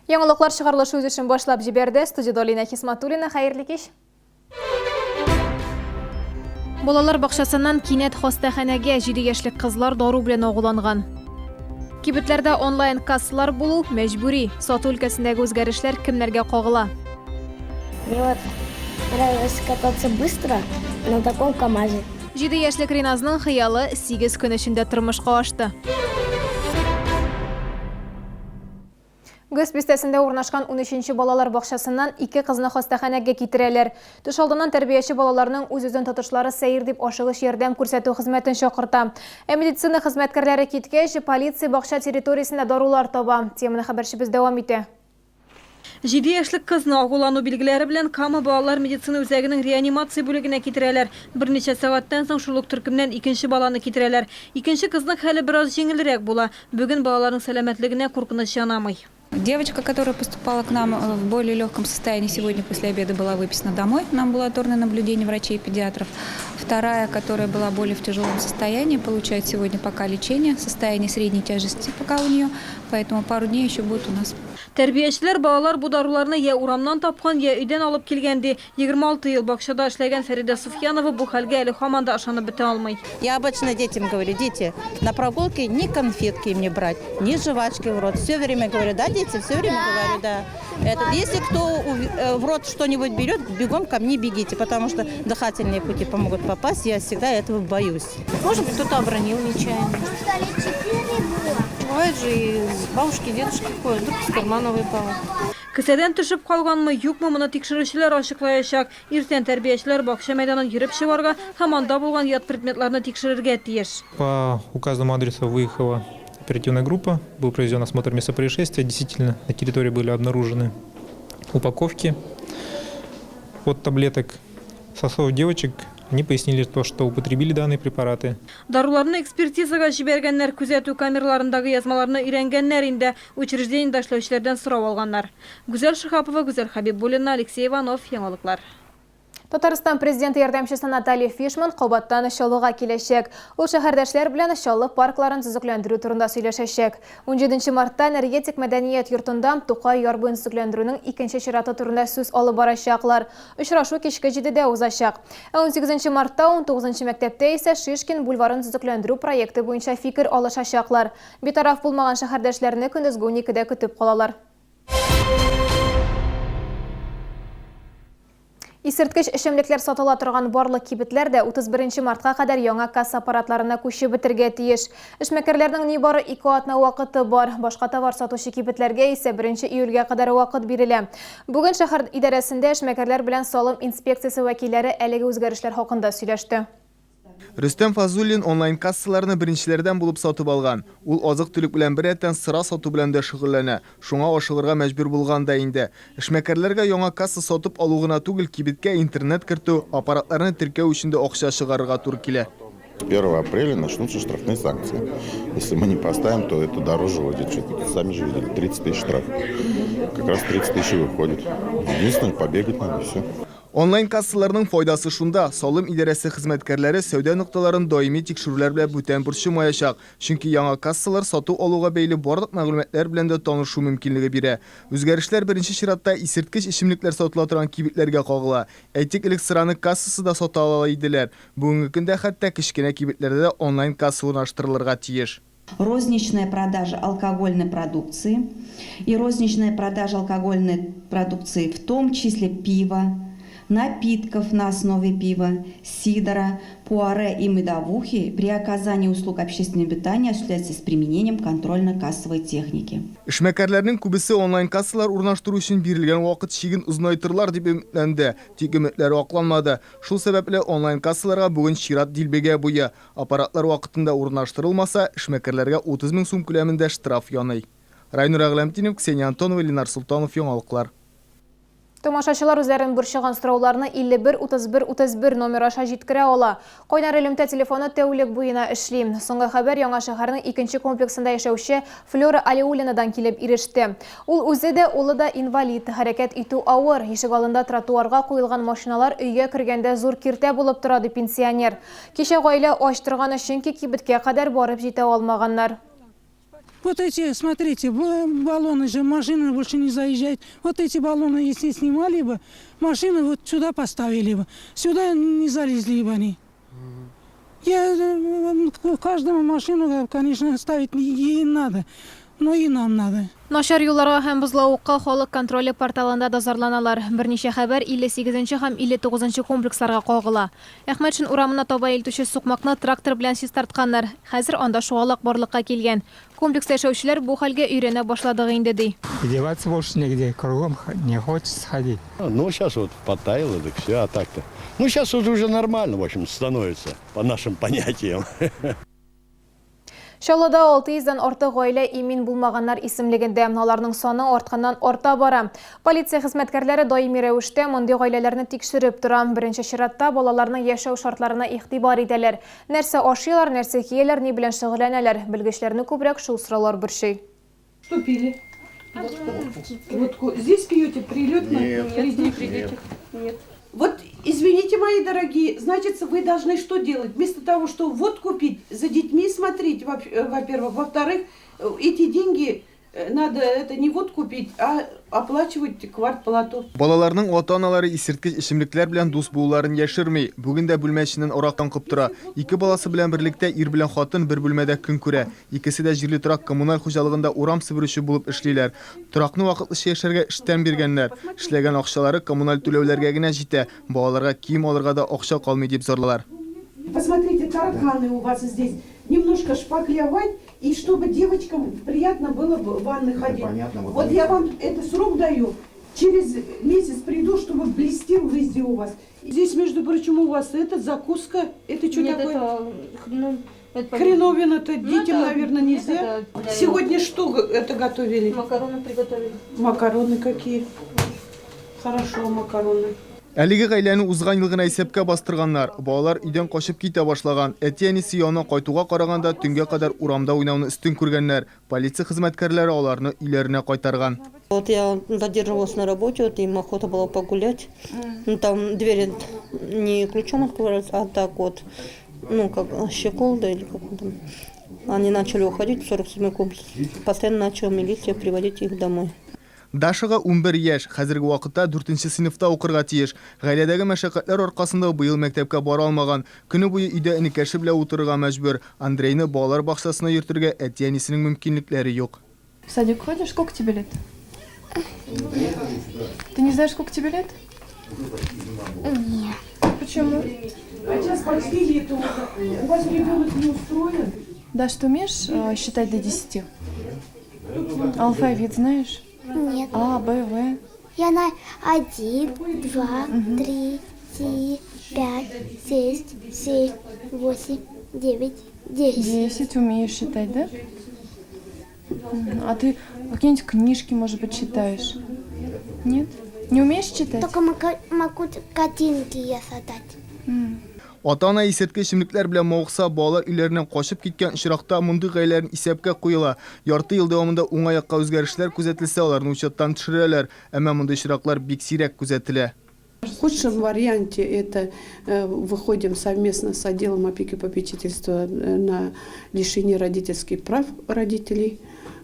Яңалыклар чыгарылышы үз эшен башлап җибәрде. Студиядә Алинә Хисматуллина. Хәерле кич. Балалар бакчасыннан кинәт хастаханәгә 7 яшьлек кызлар дару белән агуланган. Кибетләрдә онлайн кассалар булу мәҗбүри. Сату өлкәсендәге үзгәрешләр кемнәргә кагыла? Мне вот нравилось кататься быстро на таком КамАЗе. 7 яшьлек Риназның хыялы 8 көн эчендә тормышка ашты. ГЭС бистәсендә урнашкан унөченче балалар бакчасыннан ике кызны хастаханәгә китерәләр. Төш алдыннан тәрбияче балаларның үз-үзен тотышлары сәер дип ашыгыч ярдәм күрсәтү хезмәтен чакырта. Ә медицина хезмәткәрләре киткәч, полиция бакча территориясендә дарулар таба. Теманы хәбәрчебез дәвам итә. Җиде яшьлек кызны агулану билгеләре белән Кама балалар медицина үзәгенең реанимация бүлегенә китерәләр. Берничә сәгатьтән соң шул ук төркемнән икенче баланы китерәләр. Икенче кызның хәле бераз җиңелрәк була. Бүген балаларның сәламәтлегенә куркыныч янамый. Девочка, которая поступала к нам в более легком состоянии, сегодня после обеда была выписана домой на амбулаторное наблюдение врачей и педиатров. Вторая, которая была более в тяжелом состоянии, получает сегодня пока лечение, состояние средней тяжести пока у нее, поэтому пару дней еще будет у нас. Тәрбиячеләр балалар бу даруларны я урамнан тапкан, я өйдән алып килгән, ди. 26 ел бакчада эшләгән Фәридә Суфьянова бу хәлгә әле һаман да ышанып бетә алмый. Я обычно детям говорю, дети, на прогулке ни конфетки им не брать, ни жвачки в рот. Все время говорю, да, дети, все время говорю, да. Этот, если кто в рот что-нибудь берет, бегом ко мне бегите, потому что дыхательные пути помогут попасть, я всегда этого боюсь. Может быть, кто-то обронил нечаянно. Бывает же и бабушки, дедушки ходят, вдруг из кармана выпало. Кесәдән төшеп калганмы, юкмы, моны тикшерүчеләр ачыклаячак. Иртән тәрбиячеләр бакча мәйданын йөреп чыгарга һәм анда булган ят предметларны тикшерергә тиеш. По указанному адресу выехала оперативная группа, был произведен осмотр места происшествия. Действительно, на территории были обнаружены упаковки от таблеток. Со слов девочек, они пояснили то, что употребили данные препараты. Даруларны экспертизага җибәргәннәр, күзәтү камераларындагы язмаларны өйрәнгәннәр инде, учреждениедә эшләүчеләрдән сорау алганнар. Гүзәл Шиһапова, Гүзәл Хәбибуллина, Алексей Иванов, Яңалыклар. Татарстан Президенты ярдәмчесе Наталья Фишман кабаттан Чаллыга киләчәк. Ул шәһәрдәшләр белән Чаллы паркларын төзекләндерү турында сөйләшәчәк. Унҗиденче мартта Энергетик мәдәният йортында Тукай яр буен төзекләндерүнең икенче чираты турында сүз алып барачаклар. Очрашу кичке җидедә узачак. Ә унсигезенче мартта унтугызынчы мәктәптә исә Шишкин бульварын төзекләндерү проекты буенча фикер алышачаклар. Битараф булмаган шәһәрдәшләрне көндезге уникедә көтеп калалар. Исерткеч эчемлекләр сатыла торган барлык кибетләр дә 31 нче мартка кадәр яңа касса аппаратларына күчеп бетергә тиеш. Эшмәкәрләрнең нибары ике атна вакыты бар. Башка товар сатучы кибетләргә исә беренче июльгә кадәр вакыт бирелә. Бүген шәһәр идарәсендә эшмәкәрләр белән салым инспекциясе вәкилләре әлеге үзгәрешләр хакында сөйләште. Рөстәм Фазуллин онлайн-кассаларны беренчеләрдән булып сатып алган. Ул азык-төлек белән беррәттән сыра сату белән дә шөгыльләнә. Шуңа ашыгырга мәҗбүр булган да инде. Эшмәкәрләргә яңа касса сатып алу гына түгел, кибеткә интернет кертү, аппаратларны теркәү өчен дә акча чыгарырга туры килә. С первого апреля начнутся штрафные санкции. Если мы не поставим, то это дороже выйдет. Сами же видели, 30 тысяч штраф. Как раз 30 тысяч и выходит. Единственное, побегать надо, все. Онлайн-кассаларның файдасы шунда, салым идарәсе хезмәткәрләре сәүдә нокталарын даими тикшерүләр белән бүтән борчымаячак, чөнки яңа кассалар сату-алуга бәйле барлык мәгълүматлар белән дә танышу мөмкинлеге бирә. Үзгәрешләр беренче чиратта исерткеч эчемлекләр сатыла торган кибетләргә кагыла. Әйтик, элек сыраны кассасыз да сата ала иделәр. Бүгенге көндә хәтта кечкенә кибетләрдә дә онлайн-касса урнаштырылырга тиеш. Розничная продажа алкогольной продукции и розничная продажа алкогольной продукции, в том числе пива, напитков на основе пива, сидра, пуаре и медовухи при оказании услуг общественного питания осуществляется с применением контрольно-кассовой техники. Эшмәкәрләрнең күбесе онлайн-кассалар урнаштыру өчен бирелгән вакыт чиген озынайтырлар дип өметләнде. Тик өметләре акланмады. Шул сәбәпле онлайн-кассаларга бүген чират дилбегә буе. Аппаратлар вакытында урнаштырылмаса, эшмәкәрләргә 30 мең сум күләмендә штраф яный. Райнур Әгъләмтдинов, Ксения Антонова, Ленар Солтанов, Яңалыклар. Тамашачылар үзләрен борчыган сорауларны 51 31 31 номер аша җиткерә ала. Кайнар элемтә телефоны тәүлек буена эшли. Соңгы хәбәр Яңа шәһәрнең икенче комплексында яшәүче Флера Алиуллинадан килеп иреште. Ул үзе дә, улы да инвалид. Хәрәкәт итү авыр. Ишегалдында тротуарга куелган машиналар өйгә кергәндә зур киртә булып тора, ди пенсионер. Кичә гаилә ач торган, чөнки кибеткә кадәр барып җитә алмаганнар. Вот эти, смотрите, баллоны же, машины больше не заезжают. Вот эти баллоны, если снимали бы, машины вот сюда поставили бы. Сюда не залезли бы они. Я каждому машину, конечно, ставить не надо, но и нам надо. Начар юлларга һәм бозлавыкка Халык контроле порталында да зарланалар. Берничә хәбәр 58 нче һәм 59 нчы комплексларга кагыла. Әхмәтшин урамына таба илтүче сукмакны трактор белән чистартканнар. Хәзер анда шугалак барлыкка килгән. Комплекста яшәүчеләр бу хәлгә өйрәнә башладык инде, ди. Деваться больше негде, кругом не хочется ходить. Ну, сейчас вот подтаяло, так все, а так-то. Ну, сейчас вот уже нормально, в общем, становится, по нашим понятиям. Чаллыда 600 дән артык гаилә имин булмаганнар исемлегендә. Аларның саны артканнан арта бара. Полиция хезмәткәрләре даими рәвештә мондый гаиләләрне тикшереп тора. Беренче чиратта балаларның яшәү шартларына игътибар итәләр. Нәрсә ашыйлар, нәрсә кияләр, ни белән шөгыльләнәләр? Белгечләрне күбрәк шул сораулар борчый. Что пили? Водку. Здесь пьете прилетно? Нет. При детях? Нет. Вот, извините, мои дорогие, значит, вы должны что делать? Вместо того, что водку пить, за детьми смотреть, во-первых. Во-вторых, эти деньги надо это не водку пить, а оплачивать квартплату. Балаларның ата-аналары исерткеч эчемлекләр белән дус булуларын яшерми. Бүген дә бүлмә эченнән аракы аңкып тора. Ике баласы белән берлектә ир белән хатын бер бүлмәдә көн күрә. Икесе дә җирле торак коммуналь хуҗалыгында урам себерүче булып эшлиләр. Торакны вакытлыча яшәргә эштән биргәннәр. Эшләгән акчалары коммуналь түләүләргә генә җитә, балаларга кием алырга да акча калмый дип зарлалар. Посмотрите, тараканы у вас здесь. Немножко шпаклевать, и чтобы девочкам приятно было в ванны ходить. Понятно, вот Вот я вам это срок даю. Через месяц приду, чтобы блестел везде у вас. Здесь, между прочим, у вас это закуска. Это что Нет, такое? это, ну, это Хреновина-то Ну, детям, наверное, нет, нельзя. это для Сегодня что это готовили? Макароны приготовили. Макароны какие? Хорошо, макароны. Әлеге гаиләне узган ел гына исәпкә бастырганнар. Балалар өйдән качып китә башлаган. Әти-әнисе янына кайтуга караганда төнгә кадәр урамда уйнауны өстен күргәннәр. Полиция хезмәткәрләре аларны өйләренә кайтарган. Вот я задерживалась на работе, вот им охота была погулять. Ну, там двери не ключом открывались, а так вот, ну, как щеколда или как он там. Они начали уходить в 47-й комплекс. Постоянно начала милиция приводить их домой. Дашага 11 яшь, хәзерге вакытта 4 сыйныфта укырга тиеш. Гаиләдәге мәшәкатьләр аркасында быел мәктәпкә бара алмаган. Көне буе өйдә энекәше белән утырырга мәҗбүр. Андрейны балалар бакчасына йөртергә әти-әнисенең мөмкинлекләре юк. В садик ходишь? Сколько тебе лет? Ты не знаешь, сколько тебе лет? Нет. Почему? А сейчас почти лето уже. У вас ребенок не устроен? Даш, ты умеешь считать до 10? Алфавит знаешь? Нет. А, Б, В. Я на один, два, три, четыре, пять, шесть, семь, восемь, девять, 10. 10 умеешь считать, да? Мгм. А ты какие-нибудь книжки, может быть, читаешь? Нет? Не умеешь читать? Только могу картинки я создать. Ата-ана исерткеч эчемлекләр белән мавыкса, балалар өйләреннән качып киткән очракта мондый гаиләләрне исәпкә куела. Ярты ел дәвамында уңай якка үзгәрешләр күзәтелсә, аларны учеттан төшерәләр. Әмма мондый очраклар бик сирәк күзәтелә. В худшем варианте это выходим совместно с отделом опеки и попечительства на лишение родительских прав родителей,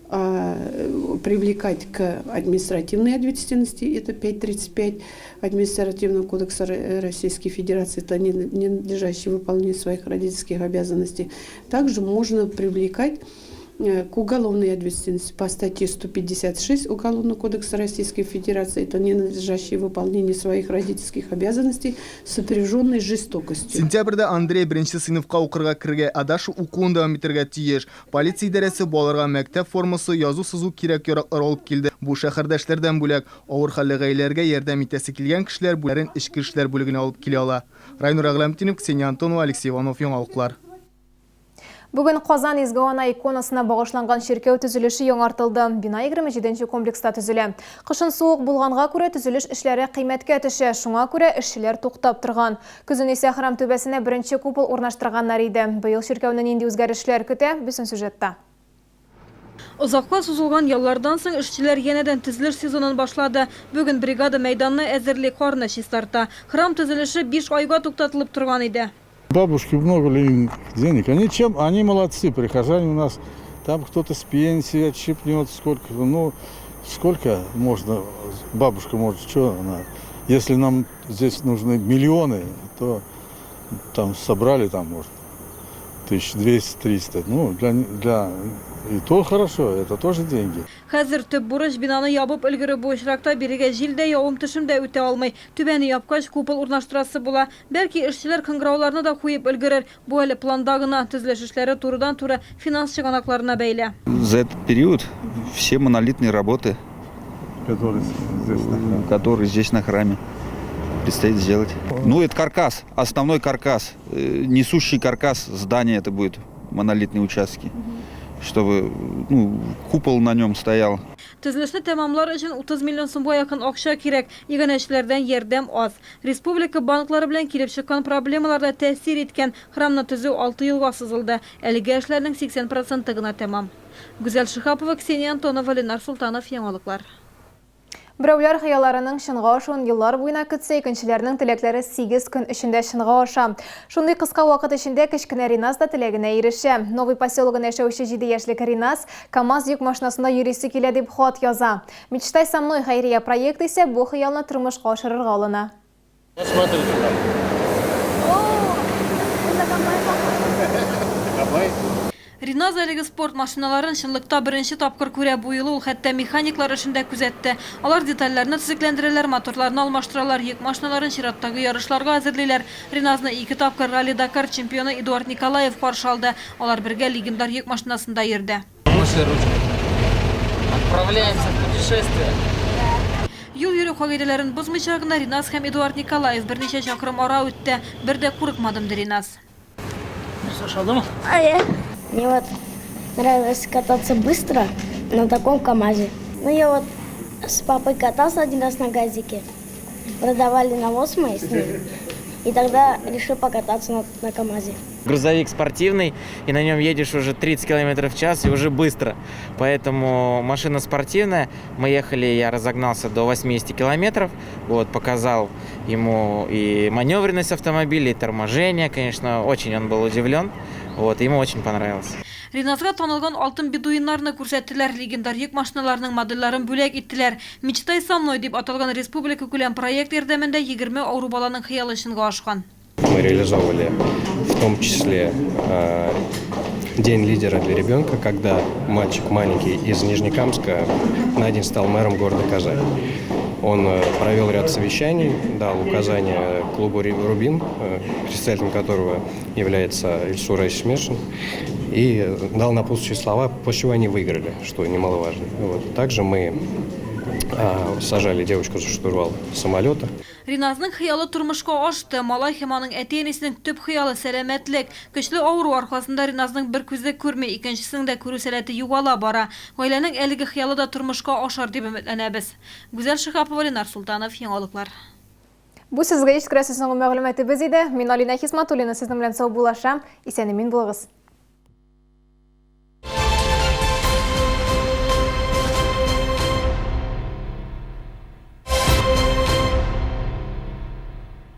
привлекать к административной ответственности, это 5.35 Административного кодекса Российской Федерации, это ненадлежащее выполнение своих родительских обязанностей. Также можно привлекать к уголовной ответственности по статье 156 Уголовного кодекса Российской Федерации, это ненадлежащее выполнение своих родительских обязанностей, сопряженной с жестокостью. Сентябрьдә Андрей беренче сыйныфка укырга керергә, ә Даша укуын дәвам итәргә тиеш. Полиция идарәсе балаларга мәктәп формасы, язу-сызу кирәк-яраклары алып килде. Бу шәһәрдәшләрдән бүләк. Авыр хәлле гаиләләргә ярдәм итәсе килгән кешеләр бүләкләрен эчке эшләр бүлегенә алып килә ала. Райнур Әгъләмтдинов, Ксения Антонова, Алексей Иванов, Яңалыклар. Бүген Казан Изге Ана иконасына багышланган чиркәү төзелеше яңартылды. Бина 27 комплекста төзелә. Кышын суык булганга күрә төзелеш эшләре кыйммәткә төшә, шуңа күрә эшчеләр туктап торган. Көзен исә храм түбәсенә беренче купол урнаштырганнар иде. Быел чиркәүне нинди үзгәрешләр көтә? Безнең сюжетта. Озакка сузылган яллардан соң эшчеләр янәдән төзелеш сезонын башлады. Бүген бригада мәйданны әзерли, карны чистарта. Храм төзелеше 5 айга туктатылып торган иде. Бабушки много ли денег? Они чем? Они молодцы, прихожане у нас Там кто-то с пенсии отщипнет сколько. Ну, сколько можно, бабушка может, что она. Если нам здесь нужны миллионы, то там собрали, там, может, 1200-300. Ну, для, для и то хорошо, это тоже деньги. Хәзер төп бурыч, бинаны ябып өлгерү. Бу очракта бирегә җил дә, явым-төшем дә үтә алмый. Түбәне япкач, купол урнаштырасы була. Бәлки, эшчеләр кыңгырауларны да куеп өлгерер. Бу әле планда гына. Төзелеш эшләре турыдан-туры финанс чыганакларына бәйле. За этот период все монолитные работы, которые здесь на храме, которые здесь на храме предстоит сделать. Ну, это каркас, основной каркас, несущий каркас здания это будет, монолитные участки, чтобы ну, купол на нем стоял. Төзелешне тәмамлар өчен 30 миллион сумга якын акча кирәк. Иганәчеләрдән ярдәм аз. Республика банклары белән килеп чыккан проблемалар да тәэсир иткән. Храмны төзү алты елга сузылды. Әлегә эшләрнең 80 проценты гына тәмам. Гүзәл Шиһапова, Ксения Антонова, Ленар Солтанов, Яңалыклар. Берәүләр хыялларының чынга ашуын еллар буена көтсә, икенчеләрнең теләкләре сигез көн эчендә чынга аша. Шундый кыска вакыт эчендә кечкенә Риназ да теләгенә ирешә. Новый поселогында яшәүче җиде яшьлек Риназ КАМАЗ йөк машинасында йөрисе килә дип хат яза. Мечтай со мной хәйрия проекты исә бу хыялны тормышка ашырырга алына. Смотрите там. О, это комбайн Комбайн? Риназ әлеге спорт машиналарын чынлыкта беренче тапкыр күрә. Бу юлы ул хәтта механиклар эшен дә күзәтте. Алар детальләрне төзекләндерәләр, моторларны алмаштыралар, йөк машиналарын чираттагы ярышларга әзерлиләр. Риназны ике тапкыр Ралли-Дакар чемпионы Эдуард Николаев каршы алды. Алар бергә легендар йөк машинасында йөрде. Слушай ручку. Отправляемся в путешествие. Юл йөрү кагыйдәләрен бозмыйча гына Риназ һәм Эдуард Николаев берничә чакрым ара үтте. Бер дә курыкмадым, ди Риназ. Нәрсә ошадымы? Әйе. Мне вот нравилось кататься быстро на таком КамАЗе. Ну, я вот с папой катался один раз на газике. Продавали навоз мы с ним. И тогда решил покататься на, на КамАЗе. Грузовик спортивный, и на нем едешь уже 30 километров в час и уже быстро. Поэтому машина спортивная. Мы ехали, я разогнался до 80 километров. Вот, показал ему и маневренность автомобиля, и торможение. Конечно, очень он был удивлен. Вот, ему очень понравилось. Риназга танылган алтын бедуиннарны күрсәттеләр, легендар йөк машиналарының модельләрен бүләк иттеләр. Мечтай со мной дип аталган республикакүләм проект ярдәмендә 20 авыру баланың хыялы чынга ашкан. Мы реализовывали в том числе День лидера для ребенка, когда мальчик маленький из Нижнекамска на день стал мэром города Казань. Он провел ряд совещаний, дал указания клубу «Рубин», председателем которого является Ильсур Раисович Метшин, и дал напутствующие слова, после чего они выиграли, что немаловажно. Вот. Также мы сажали девочку за штурвал самолета. Риназның хыялы тормышка ашты. Малай һәм аның әти-әнисенең төп хыялы сәламәтлек. Көчле авыру аркасында Риназның бер күзе күрми, икенчесенең дә күрү сәләте югала бара. Гаиләнең әлеге хыялы да тормышка ашар дип өметләнәбез. Гүзәл Шиһапова, Ленар Солтанов, Яңалыклар. Бу сезгә җиткерәсе соңгы мәгълүматыбыз иде. Мин Алинә Хисматуллина сезнең белән саубуллашам. Исән-имин булыгыз.